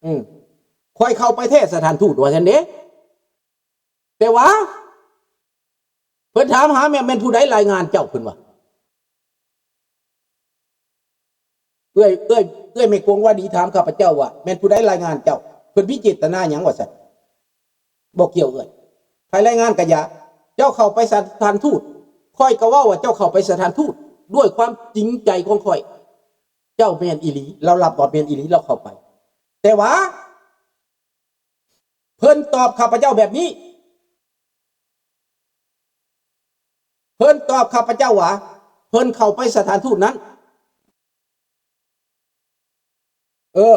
ອືມ ຂ້ອຍເຂົ້າໄປແທ້ສະຖານທູດ ວ່າຊັ້ນເດ້. ແຕ່ວ່າເພິ່ນຖາມຫາ ແມ່ນ ແມ່ນຜູ້ໃດລາຍງານເຈົ້າ? ເພິ່ນວ່າ ເອື້ອຍ ເອື້ອຍ ເອື້ອຍແມ່ກົງວາດີຖາມຂ້າພະເຈົ້າວ່າ ແມ່ນຜູ້ໃດລາຍງານເຈົ້າ? ເພິ່ນມີເຈດຕະນາຫຍັງ ວ່າຊັ້ນ. ບໍ່ກ່ຽວເອື້ອຍ ໃຜລາຍງານກະຢ່າ ເຈົ້າເຂົ້າໄປສະຖານທູດ. ຂ້ອຍກະເວົ້າວ່າເຈົ້າເຂົ້າໄປສະຖານທູດດ້ວຍຄວາມຈິງໃຈຂອງຂ້ອຍ. ເຈົ້າແມ່ນອີ່ຫຼີ ລາວຮັບວ່າແມ່ນອີ່ຫຼີ ລາວເຂົ້າໄປ. ແຕ່ວ່າ ເພິ່ນຕອບຂ້າພະເຈົ້າແບບນີ້ ເພິ່ນຕອບຂ້າພະເຈົ້າວ່າ ເພິ່ນເຂົ້າໄປສະຖານທູດນັ້ນ ເອີ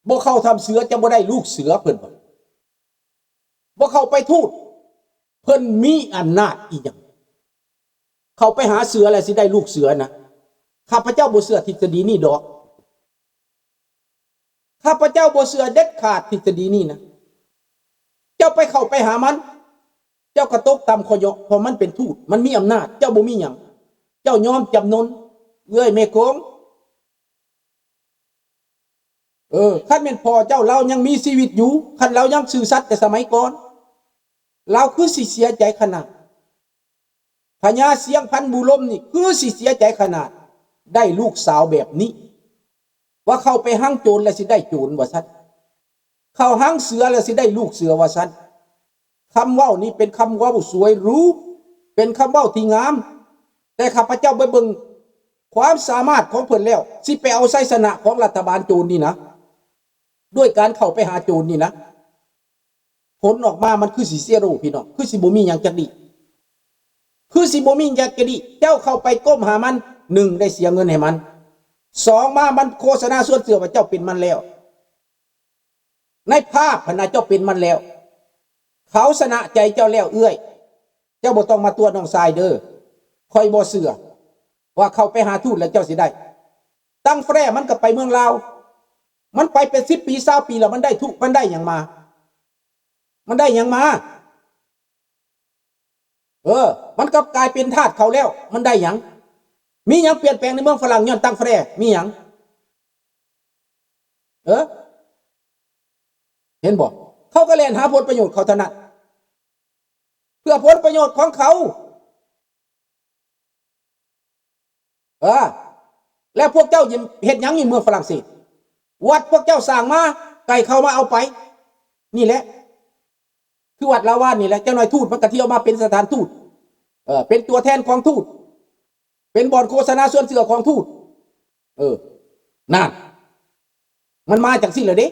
ບໍ່ເຂົ້າຖ້ຳເສືອຈະບໍ່ໄດ້ລູກເສືອ ເພິ່ນວ່າ ບໍ່ເຂົ້າໄປທູດ ເພິ່ນມີອຳນາດອີ່ຫຍັງ? ເຂົ້າໄປຫາເສືອແລ້ວຊິໄດ້ລູກເສືອນະ? ຂ້າພະເຈົ້າບໍ່ເຊື່ອທິດສະດີນີ້ດອກ. ຂ້າພະເຈົ້າບໍ່ເຊື່ອເດັດຂາດທິດສະດີນີ້ນະ. ເຈົ້າໄປເຂົ້າໄປຫາມັນ ເຈົ້າກະຕົກຕ່ຳຂ້ອເຍາະ ເພາະມັນເປັນທູດ ມັນມີອຳນາດ ເຈົ້າບໍ່ມີຫຍັງ. ເຈົ້າຍອມຈຳນົນ ເອື້ອຍແມ່ກົງ. ເອີ ຄັນແມ່ນພໍ່ເຈົ້າລາວຍັງມີຊີວິດຢູ່ ຄັນລາວຍັງຊື່ສັດແຕ່ສະໄໝກ່ອນ ລາວຄືຊິເສຍໃຈຂະໜາດ. ພະຍາຊຽງພັນບູລົມນີ້ຄືຊິເສຍໃຈຂະໜາດ ໄດ້ລູກສາວແບບນີ້ ວ່າເຂົ້າໄປຮັງໂຈນແລ້ວຊິໄດ້ໂຈນວ່າຊັ້ນ ເຂົ້າຮັງເສືອແລ້ວຊິໄດ້ລູກເສືອວ່າຊັ້ນ. ຄຳເວົ້ານີ້ເປັນຄຳເວົ້າສວຍຫຼູ ເປັນຄຳເວົ້າທີ່ງາມ ແຕ່ຂ້າພະເຈົ້າໄປເບິ່ງຄວາມສາມາດຂອງເພິ່ນແລ້ວ ຊິໄປເອົາໄຊຊະນະຂອງລັດຖະບານໂຈນນີ້ນະ ດ້ວຍການເຂົ້າໄປຫາໂຈນນີ້ນະ ຜົນອອກມາມັນຄືຊິເຊໂຣ ພີ່ນ້ອງ ຄືຊິບໍ່ມີຫຍັງຈັກດີ້ ຄືຊິບໍ່ມີຫຍັງຈັກດີ້. ເຈົ້າເຂົ້າໄປກົ້ມຫາມັນ ໜຶ່ງ ໄດ້ເສຍເງິນໃຫ້ມັນ ສອງ ມາມັນໂຄສະນາຊວນເຊື່ອວ່າເຈົ້າເປັນມັນແລ້ວ ໃນພາບຫັ້ນນະ ເຈົ້າເປັນມັນແລ້ວ ເຂົາຊະນະໃຈເຈົ້າແລ້ວເອື້ອຍ ເຈົ້າບໍ່ຕ້ອງມາຕົວະນ້ອງຊາຍເດີ. ຂ້ອຍບໍ່ເຊື່ອວ່າເຂົ້າໄປຫາທູດແລ້ວເຈົ້າຊິໄດ້. ຕັງແຟຣມັນກະໄປເມືອງລາວ ມັນໄປເປັນສິບປີຊາວປີແລ້ວ ມັນໄດ້ທຸ ມັນໄດ້ຫຍັງມາ? ມັນໄດ້ຫຍັງມາ? ເອີ ມັນກັບກາຍເປັນທາດເຂົາແລ້ວ ມັນໄດ້ຫຍັງ? ມີຫຍັງປ່ຽນແປງໃນເມືອງຝຣັ່ງຍ້ອນຕັງແຟຣ? ມີຫຍັງ? ເອີ ເຫັນບໍ່? ເຂົາກະແລ່ນຫາຜົນປະໂຫຍດເຂົາເທົ່ານັ້ນ ເພື່ອຜົນປະໂຫຍດຂອງເຂົາ. ເອີ ແລ້ວພວກເຈົ້າເຮັດຫຍັງຢູ່ເມືອງຝຣັ່ງເສດ? ວັດພວກເຈົ້າສ້າງມາ ໃກ້ເຂົາມາເອົາໄປ ນີ້ແຫຼະ ຄືວັດລາວານນີ້ແຫຼະ. ຈັກໜ້ອຍທູດມັນກະທ່ຽວມາເປັນສະຖານທູດ ເອີ ເປັນຕົວແທນຂອງທູດ ເປັນບ່ອນໂຄສະນາຊວນເຊື່ອຂອງທູດ. ເອີ ນັ້ນ ມັນມາຈັ່ງຊີ້ແຫຼະເດ້.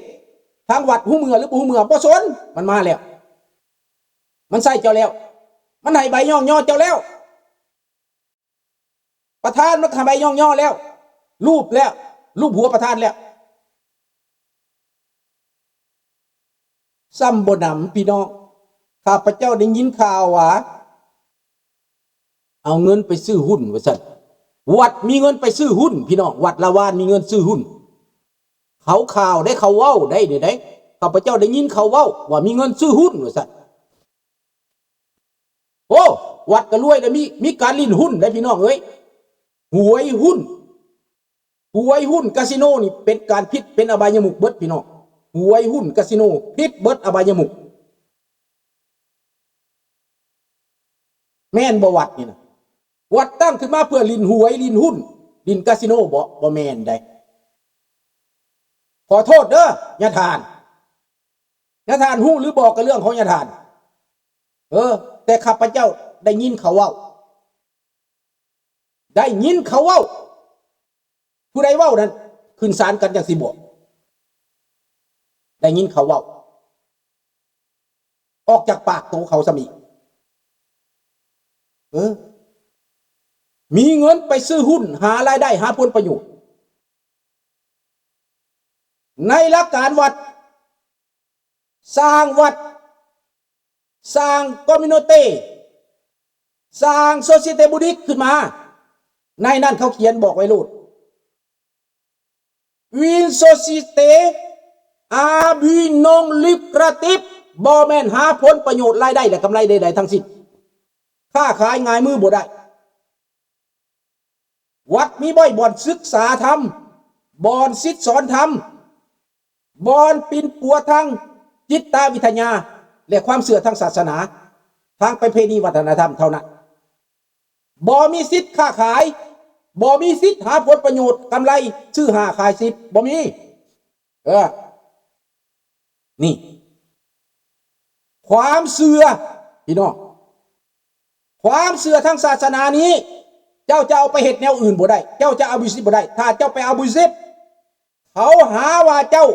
ທາງວັດຮູ້ເມືອຫຼືບໍ່ຮູ້ເມືອບໍ່ສົນ ມັນມາແລ້ວ ມັນໃສ່ເຈົ້າແລ້ວ ມັນໃຫ້ໃບຍ້ອງຍໍເຈົ້າແລ້ວ. ປະທານມັນກະໃຫ້ໃບຍ້ອງຍໍແລ້ວ ລູບແລ້ວ ລູບຫົວປະທານແລ້ວ. ຊ້ຳບໍ່ໜຳ ພີ່ນ້ອງ ຂ້າພະເຈົ້າໄດ້ຍິນຂ່າວວ່າ ເອົາເງິນໄປຊື້ຫຸ້ນວ່າຊັ້ນ. ວັດມີເງິນໄປຊື້ຫຸ້ນ ພີ່ນ້ອງ ວັດລາວານມີເງິນຊື້ຫຸ້ນ. ເຂົາຂ່າວໄດ້ ເຂົາເວົ້າໄດ້ນີ້ໄດ໋ ຂ້າພະເຈົ້າໄດ້ຍິນເຂົາເວົ້າວ່າມີເງິນຊື້ຫຸ້ນວ່າຊັ້ນ. ໂອ້ ວັດກະລວຍແລ້ວ ມີ ມີການຫຼິ້ນຫຸ້ນໄດ໋ ພີ່ນ້ອງເອີຍ. ຫວຍຫຸ້ນ ຫວຍຫຸ້ນ ກາສິໂນນີ້ເປັນການຜິດ ເປັນອະບາຍະມຸກເບິດ ພີ່ນ້ອງ. ຫວຍຫຸ້ນ ກາສິໂນ ຜິດເບິດ ອະບາຍະມຸກ. ແມ່ນບໍ່ວັດນີ້ນະ? ວັດຕັ້ງຂຶ້ນມາເພື່ອຫຼິ້ນຫວຍ ຫຼິ້ນຫຸ້ນ ຫຼິ້ນກາສິໂນບໍ? ບໍ່ແມ່ນໃດ໋. ຂໍໂທດເດີ ຍາທ່ານ. ຍາທ່ານຮູ້ຫຼືບໍ່ກະເລື່ອງຂອງຍາທ່ານ. ເອີ ແຕ່ຂ້າພະເຈົ້າໄດ້ຍິນເຂົາເວົ້າ ໄດ້ຍິນເຂົາເວົ້າ. ຜູ້ໃດເວົ້ານັ້ນ ຂຶ້ນສານກັນຈັ່ງຊິບອກ. ໄດ້ຍິນເຂົາເວົ້າ ອອກຈາກປາກໂຕເຂົາຊ້ຳອີກ. ເອີ ມີເງິນໄປຊື້ຫຸ້ນ ຫາລາຍໄດ້ ຫາຜົນປະໂຫຍດ ໃນຫຼັກການວັດ ສ້າງວັດ ສ້າງຄອມມິວນິຕີ້ ສ້າງໂຊຊຽເຕບູລິກຂຶ້ນມາ. ໃນນັ້ນເຂົາຂຽນບອກໄວ້ໂລດ Une société à but non lucratif ບໍ່ແມ່ນຫາຜົນປະໂຫຍດລາຍໄດ້ ແລະ ກຳໄລໃດໆທັງສິ້ນ. ຄ້າຂາຍຫງາຍມືບໍ່ໄດ້. ວັດມີໄວ້ບ່ອນສຶກສາທຳ, ບ່ອນສິດສອນທຳ, ບ່ອນປິ່ນປົວທາງຈິດຕະວິທະຍາ ແລະ ຄວາມເຊື່ອທາງສາສະໜາ, ທາງປະເພນີວັດທະນະທຳເທົ່ານັ້ນ. ບໍ່ມີສິດຄ້າຂາຍ, ບໍ່ມີສິດຫາຜົນປະໂຫຍດກຳໄລ, ຊື້ຫ້າຂາຍສິບ, ບໍ່ມີ. ເອີ ນີ້ ຄວາມເຊື່ອ ພີ່ນ້ອງ, ຄວາມເຊື່ອທາງສາສະໜານີ້ ເຈົ້າຈະເອົາໄປເຮັດແນວອື່ນບໍ່ໄດ້, ເຈົ້າຈະອາບູສິບບໍ່ໄດ້. ຖ້າເຈົ້າໄປອາບູສິບ ເຂົາຫາວ່າເຈົ້າ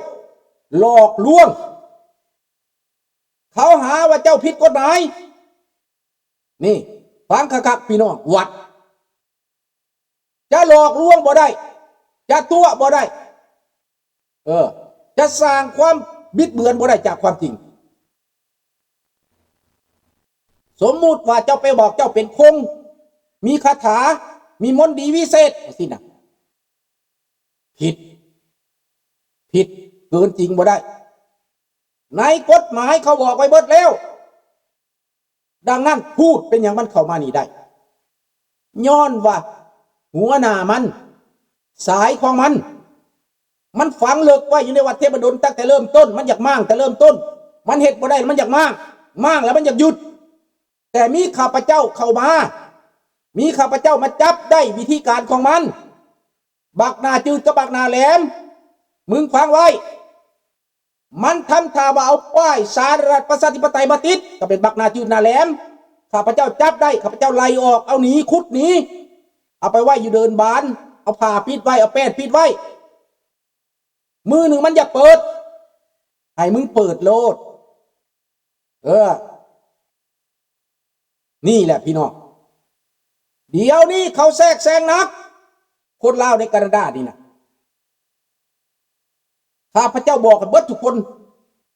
ຫຼອກລວງ, ເຂົາຫາວ່າເຈົ້າຜິດກົດໝາຍ. ນີ້ ຟັງຄັກໆ ພີ່ນ້ອງ, ວັດ ຈະຫຼອກລວງບໍ່ໄດ້, ຈະຕົວະບໍ່ໄດ້, ເອີ ຈະສ້າງຄວາມບິດເບືອນບໍ່ໄດ້ຈາກຄວາມຈິງ. ສົມມຸດວ່າເຈົ້າໄປບອກເຈົ້າເປັນຄົງ, ມີຄາຖາ, ມີມົນດີວິເສດ ຈັ່ງຊີ້ນະ, ຜິດ, ຜິດ, ເກີນຈິງບໍ່ໄດ້. ໃນກົດໝາຍເຂົາບອກໄວ້ເບິດແລ້ວ. ດັ່ງນັ້ນ ພູດເປັນຫຍັງມັນເຂົ້າມານີ້ໄດ້? ຍ້ອນວ່າຫົວໜ້າມັນ, ສາຍຂອງມັນ, ມັນຝັງເລິກໄວ້ຢູ່ໃນວັດເທບະດົນຕັ້ງແຕ່ເລີ່ມຕົ້ນ. ມັນຢາກມ້າງແຕ່ເລີ່ມຕົ້ນ, ມັນເຮັດບໍ່ໄດ້ ມັນຢາກມ້າງ, ມ້າງແລ້ວມັນຢາກຢຸດ. ແຕ່ມີຂ້າພະເຈົ້າເຂົ້າມາ, ມີຂ້າພະເຈົ້າມາຈັບໄດ້ວິທີການຂອງມັນ. ບັກໜ້າຈືດກັບບັກໜ້າແຫຼມ, ມຶງຟັງໄວ້. ມັນທຳທ່າວ່າເອົາປ້າຍສາທາລະນະລັດປະຊາທິປະໄຕມາຕິດ, ກໍເປັນບັກໜ້າຈືດໜ້າແຫຼມ. ຂ້າພະເຈົ້າຈັບໄດ້, ຂ້າພະເຈົ້າໄລ່ອອກ, ເອົາໜີ, ຂຸດໜີ, ເອົາໄປໄວ້ຢູ່ເດີ່ນບານ, ເອົາຜ້າປິດໄວ້, ເອົາແປ້ນປິດໄວ້. ມື້ໜຶ່ງມັນຢາກເປີດ, ໃຫ້ມຶງເປີດໂລດ. ເອີ ນີ້ແຫຼະພີ່ນ້ອງ, ດຽວນີ້ເຂົາແຊກແຊງໜັກ, ຄົນລາວໃນການາດານີ້ນະ. ຂ້າພະເຈົ້າບອກໃຫ້ເບິດທຸກຄົນ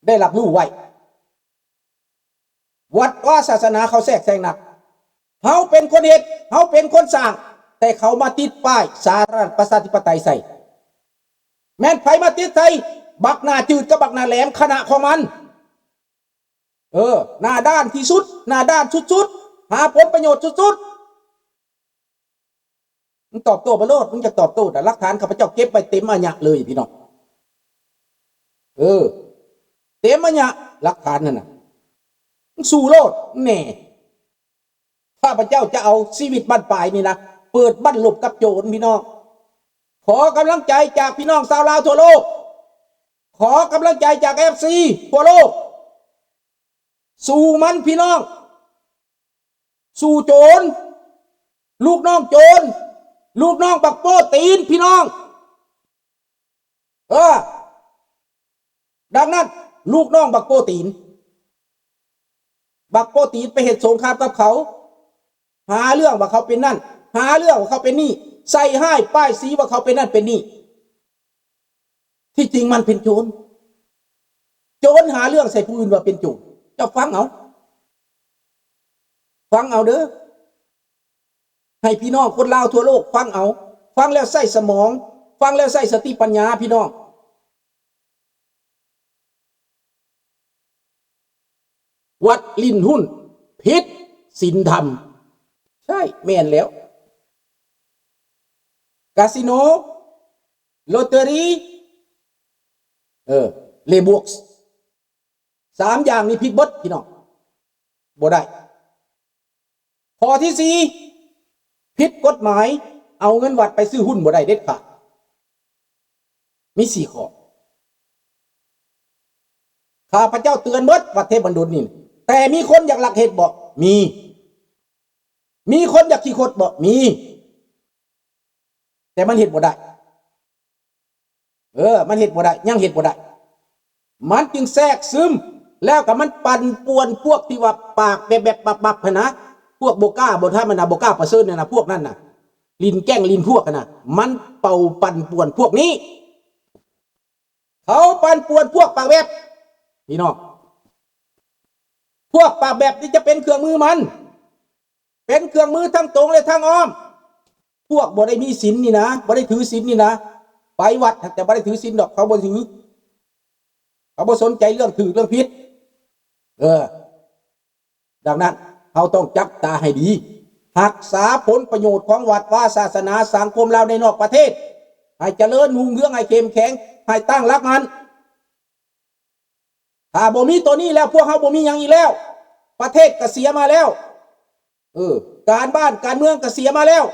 ໄດ້ຮັບຮູ້ໄວ້, ວັດວາສາສະໜາເຂົາແຊກແຊງໜັກ. ເຮົາເປັນຄົນເຮັດ, ເຮົາເປັນຄົນສ້າງ, ແຕ່ເຂົາມາຕິດປ້າຍສາທາລະນະລັດປະຊາທິປະໄຕໃສ່. ແມ່ນໃຜມາຕິດໃສ່? ບັກໜ້າຈືດກັບບັກໜ້າແຫຼມ, ຄະນະຂອງມັນ. ເອີ ໜ້າດ້ານທີ່ສຸດ, ໜ້າດ້ານສຸດໆ, ຫາຜົນປະໂຫຍດສຸດໆ. ມຶງຕອບໂຕ້ມາໂລດ, ມຶງຢາກຕອບໂຕ້ນະ, ຫຼັກຖານຂ້າພະເຈົ້າເກັບໄວ້ເຕັມອາຍະເລີຍພີ່ນ້ອງ. ເອີ ເຕັມອາຍະຫຼັກຖານນັ້ນນະ, ມຶງສູ້ໂລດ. ແນ່ ຂ້າພະເຈົ້າຈະເອົາຊີວິດບັ້ນປາຍນີ້ນະ ເປີດບັ້ນລົບກັບໂຈນພີ່ນ້ອງ. ຂໍກຳລັງໃຈຈາກພີ່ນ້ອງຊາວລາວທົ່ວໂລກ, ຂໍກຳລັງໃຈຈາກເອັຟຊີທົ່ວໂລກ. ສູ້ມັນພີ່ນ້ອງ, ສູ້ໂຈນ, ລູກນ້ອງໂຈນ, ລູກນ້ອງບັກໂປ້ຕີນພີ່ນ້ອງ. ເອີ ດັ່ງນັ້ນ ລູກນ້ອງບັກໂປ້ຕີນ, ບັກໂປ້ຕີນໄປເຮັດສົງຄາມກັບເຂົາ, ຫາເລື່ອງວ່າເຂົາເປັນນັ້ນ, ຫາເລື່ອງວ່າເຂົາເປັນນີ້, ໃສ່ຮ້າຍປ້າຍສີວ່າເຂົາເປັນນັ້ນເປັນນີ້. ທີ່ຈິງມັນເປັນໂຈນ, ໂຈນຫາເລື່ອງໃສ່ຜູ້ອື່ນວ່າເປັນໂຈນ. ເຈົ້າຟັງເອົາ, ຟັງເອົາເດີ, ໃຫ້ພີ່ນ້ອງຄົນລາວທົ່ວໂລກຟັງເອົາ, ຟັງແລ້ວໃຊ້ສະໝອງ, ຟັງແລ້ວໃຊ້ສະຕິປັນຍາພີ່ນ້ອງ. ວັດຫຼິ້ນຫຸ້ນຜິດສິນທຳ. ໃຊ່ ແມ່ນແລ້ວ. ກາສິໂນ, ລອດເຕີຣີ, ເອີ ເລບວກ ສາມຢ່າງນີ້ຜິດເບິດພີ່ນ້ອງ, ບໍ່ໄດ້. ຂໍ້ທີສີ່ ຜິດກົດໝາຍ, ເອົາເງິນວັດໄປຊື້ຫຸ້ນບໍ່ໄດ້ເດັດຂາດ. ມີສີ່ຂໍ້. ຂ້າພະເຈົ້າເຕືອນເບິດວັດເທບບັນດົນນີ້, ແຕ່ມີຄົນຢາກລັກເຮັດບໍ່? ມີ. ມີຄົນຢາກຂີ້ຄົດບໍ່? ມີ. ແຕ່ມັນເຮັດບໍ່ໄດ້. ເອີ ມັນເຮັດບໍ່ໄດ້, ຍັງເຮັດບໍ່ໄດ້. ມັນຈຶ່ງແຊກຊຶມ, ແລ້ວກໍມັນປັ່ນປ່ວນພວກທີ່ວ່າປາກແບບໆບັບໆຫັ້ນນະ, ພວກບໍ່ກ້າບໍ່ທຳຫັ້ນນະ, ບໍ່ກ້າປະເຊີນຫັ້ນນະ, ພວກນັ້ນນະ, ຫຼິ້ນແກ້ງຫຼິ້ນພວກຫັ້ນນະ, ມັນເປົ່າປັ່ນປ່ວນພວກນີ້. ເຂົາປັ່ນປ່ວນພວກປາກແບບ ພີ່ນ້ອງ, ພວກປາກແບບນີ້ຈະເປັນເຄື່ອງມືມັນ. ເປັນເຄື່ອງມືທັງຕົງ ແລະ ທັງອ້ອມ. ພວກບໍ່ໄດ້ມີສິນນີ້ນະ, ບໍ່ໄດ້ຖືສິນນີ້ນະ, ໄປວັດແຕ່ບໍ່ໄດ້ຖືສິນດອກ, ເຂົາບໍ່ຖື, ເຂົາບໍ່ສົນໃຈເລື່ອງຖືກເລື່ອງຜິດ. ເອີ ດັ່ງນັ້ນ ເຮົາຕ້ອງຈັບຕາໃຫ້ດີ, ຮັກສາຜົນປະໂຫຍດຂອງວັດວາສາສະໜາສັງຄົມລາວໃນນອກປະເທດ ໃຫ້ຈະເລີນຮຸ່ງເຮືອງ, ໃຫ້ເຂັ້ມແຂງ, ໃຫ້ຕັ້ງຫຼັກໝັ້ນ. ຖ້າບໍ່ມີໂຕນີ້ແລ້ວ ພວກເຮົາບໍ່ມີຫຍັງອີກແລ້ວ. ປະເທດກໍເສຍມາແລ້ວ. ເອີ ການບ້ານການເມືອງກໍເສຍມາແລ້ວ.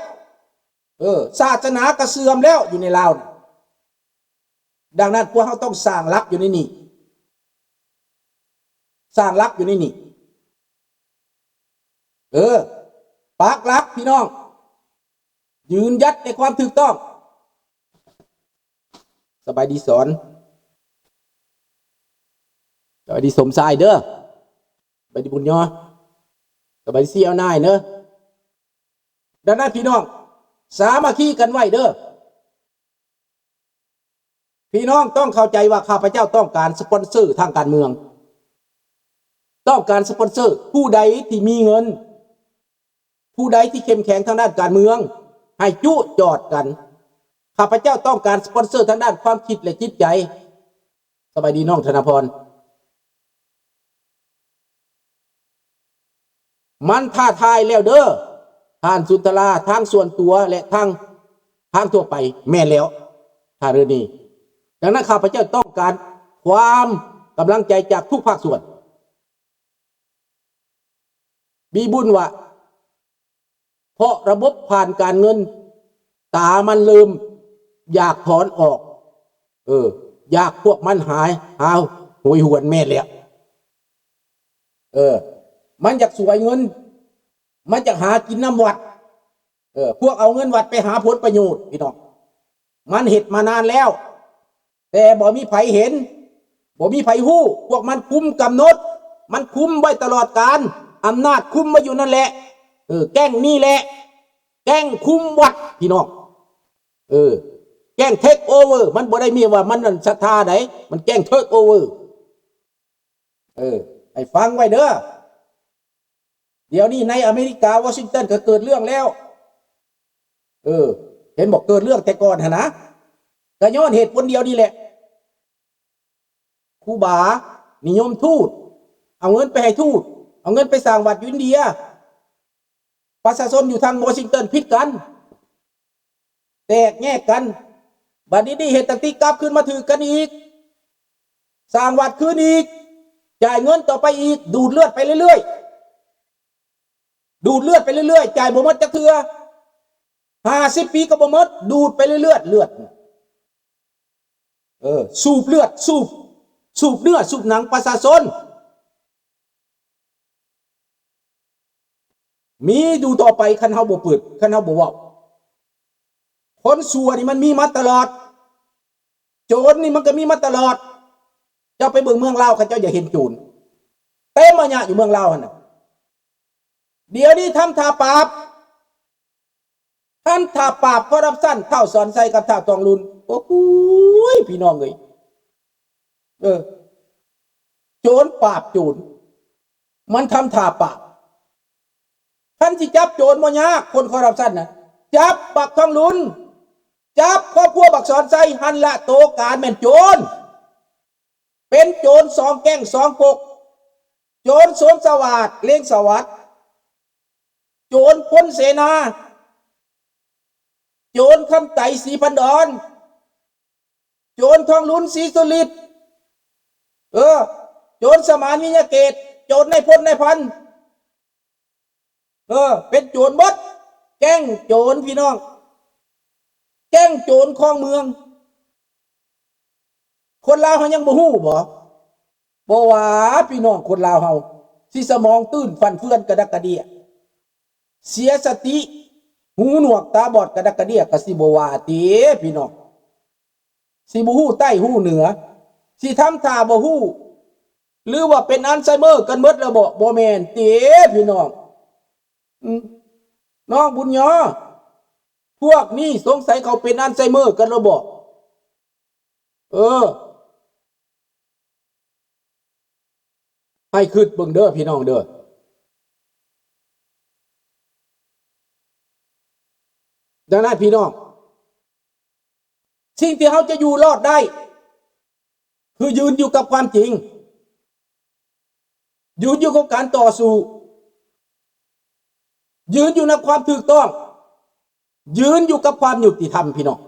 ເອີ ສາສະໜາກໍເສື່ອມແລ້ວຢູ່ໃນລາວນະ. ດັ່ງນັ້ນ ພວກເຮົາຕ້ອງສ້າງຫຼັກຢູ່ໃນນີ້. ສ້າງຫຼັກຢູ່ໃນນີ້. ເອີ ປັກຫຼັກ ພີ່ນ້ອງ. ຢືນຢັດໃນຄວາມຖືກຕ້ອງ. ສະບາຍດີສອນ. ສະບາຍດີສົມຊາຍເດີ. ສະບາຍດີບຸນຍອ. ສະບາຍດີຊີອານາຍເດີ. ດັ່ງນັ້ນ ພີ່ນ້ອງ ສາມັກຄີກັນໄວ້ເດີ. ພີ່ນ້ອງຕ້ອງເຂົ້າໃຈວ່າ ຂ້າພະເຈົ້າຕ້ອງການສະປອນເຊີທາງການເມືອງ, ຕ້ອງການສະປອນເຊີ. ຜູ້ໃດທີ່ມີເງິນ, ຜູ້ໃດທີ່ເຂັ້ມແຂງທາງດ້ານການເມືອງ, ໃຫ້ຈຸຈອດກັນ. ຂ້າພະເຈົ້າຕ້ອງການສະປອນເຊີທາງດ້ານຄວາມຄິດ ແລະ ຈິດໃຈ. ສະບາຍດີນ້ອງທະນາພອນ. ມັນທ້າທາຍແລ້ວເດີ ທ່ານສຸນທະລາ, ທັງສ່ວນຕົວ ແລະ ທັງທາງທົ່ວໄປ. ແມ່ນແລ້ວ ທ່ານເຣນີ. ດັ່ງນັ້ນ ຂ້າພະເຈົ້າຕ້ອງການຄວາມກຳລັງໃຈຈາກທຸກພາກສ່ວນ. ບີບຸນວ່າ ເພາະລະບົບຜ່ານການເງິນ ຕາມັນເລີ່ມຢາກຖອນອອກ. ເອີ ຢາກພວກມັນຫາ ຫາໂຫຍຫວນ. ແມ່ນແລ້ວ. ເອີ ມັນຢາກສວຍເງິນ, ມັນຢາກຫາກິນນຳວັດ. ເອີ ພວກເອົາເງິນວັດໄປຫາຜົນປະໂຫຍດ ພີ່ນ້ອງ. ມັນເຮັດມານານແລ້ວ ແຕ່ບໍ່ມີໃຜເຫັນ, ບໍ່ມີໃຜຮູ້. ພວກມັນຄຸມກຳນົດ, ມັນຄຸມໄວ້ຕະຫຼອດການ. ອຳນາດຄຸມໄວ້ຢູ່ນັ້ນແຫຼະ. ເອີ ແກ້ງນີ້ແຫຼະ ແກ້ງຄຸມວັດ ພີ່ນ້ອງ. ເອີ ແກ້ງເທກໂອເວີ. ມັນບໍ່ໄດ້ມີວ່າມັນນັ້ນສັດທາໃດ, ມັນແກ້ງເທກໂອເວີ. ເອີ ໃຫ້ຟັງໄວ້ເດີ. ດຽວນີ້ໃນອາເມລິກາ ວໍຊິງຕັນ ກໍເກີດເລື່ອງແລ້ວ. ເອີ ເຫັນບໍ່ ເກີດເລື່ອງແຕ່ກ່ອນຫັ້ນນະ ກໍຍ້ອນເຫດຜົນດຽວນີ້ແຫຼະ. ຄູບານິຍົມທູດ, ເອົາເງິນໄປໃຫ້ທູດ, ເອົາເງິນໄປສ້າງວັດຢູ່ອິນເດຍ. ປະຊາຊົນຢູ່ທາງວໍຊິງຕັນຜິດກັນ ແຕກແຍກກັນ. ບັດນີ້ເຮັດຕັງຕິກັບຄືນມາຖືກກັນອີກ, ສ້າງວັດຄືນອີກ, ຈ່າຍເງິນຕໍ່ໄປອີກ, ດູດເລືອດໄປເລື້ອຍໆ, ດູດເລືອດໄປເລື້ອຍໆ, ຈ່າຍບໍ່ໝົດຈັກເທື່ອ. ຫ້າສິບປີກໍບໍ່ໝົດ, ດູດໄປເລື້ອຍໆ ເລືອດ. ເອີ ສູບເລືອດ, ສູບ, ສູບເນື້ອ, ສູບໜັງປະຊາຊົນ. ມີຢູ່ຕໍ່ໄປ ຄັນເຮົາບໍ່ເປີດ, ຄັນເຮົາບໍ່ເວົ້າ. ຄົນຊົ່ວນີ້ມັນມີມາຕະຫຼອດ, ໂຈນນີ້ມັນກໍມີມາຕະຫຼອດ. ເຈົ້າໄປເບິ່ງເມືອງລາວ ເຂົາເຈົ້າຢາກເຫັນໂຈນ ເຕັມມາຍະຢູ່ເມືອງລາວຫັ້ນນະ. ດຽວນີ້ທຳທ່າປາບ, ທຳທ່າປາບຄໍຣັບຊັນ ທ້າວສອນໄຊກັບທ້າວທອງລຸນ. ໂອ້ໂຫຍ ພີ່ນ້ອງເອີຍ, ເອີ ໂຈນປາບໂຈນ, ມັນທຳທ່າປາບ. ຄັນຊິຈັບໂຈນບໍ່ຍາກ, ຄົນຄໍຣັບຊັນນະ, ຈັບບັກທອງລຸນ, ຈັບຄອບຄົວບັກສອນໄຊຫັ້ນລະ. ໂຕການແມ່ນໂຈນ, ເປັນໂຈນສອງແກ້ງສອງກົກ, ໂຈນສົມສະຫວາດ ເລງສະຫວັດ, ໂຈນພົນເສນາ, ໂຈນຄຳໄຕ ສີພັນດອນ, ໂຈນທອງລຸນ ສີສຸລິດ, ເອີ ໂຈນສະໝານ ວິຍະເກດ, ໂຈນນາຍພົນນາຍພັນ. ເອີ ເປັນໂຈນເບິດ, ແກ້ງໂຈນ ພີ່ນ້ອງ, ແກ້ງໂຈນຄອງເມືອງ. ຄົນລາວເຮົາຍັງບໍ່ຮູ້ບໍ? ບໍ່ວ່າ ພີ່ນ້ອງ, ຄົນລາວເຮົາຊິສະໝອງຕື້ນ ຟັ່ນເຟືອນ ກະດັກກະເດຍ, ເສຍສະຕິ, ຫູໜວກຕາບອດ ກະດັກກະເດຍ ກະຊິບໍ່ວ່າຕິ ພີ່ນ້ອງ. ຊິບໍ່ຮູ້ໃຕ້ຮູ້ເໜືອ, ຊິທຳທ່າບໍ່ຮູ້ ຫຼືວ່າເປັນອັນໄຊເມີກັນເໝິດແລ້ວບໍ? ບໍ່ແມ່ນຕິ ພີ່ນ້ອງ. ອືມ ນ້ອງບຸນຍອ, ພວກນີ້ສົງໄສເຂົາເປັນອັນໄຊເມີກັນແລ້ວບໍ? ເອີ ໃຫ້ຄິດເບິ່ງເດີ ພີ່ນ້ອງເດີ. ດັ່ງນັ້ນ ພີ່ນ້ອງ, ສິ່ງທີ່ເຮົາຈະຢູ່ລອດໄດ້ ຄືຢືນຢູ່ກັບຄວາມຈິງ, ຢືນຢູ່ກັບການຕໍ່ສູ້, ຢືນຢູ່ນຳຄວາມຖືກຕ້ອງ, ຢືນຢູ່ກັບຄວາມຍຸຕິທຳ ພີ່ນ້ອງ.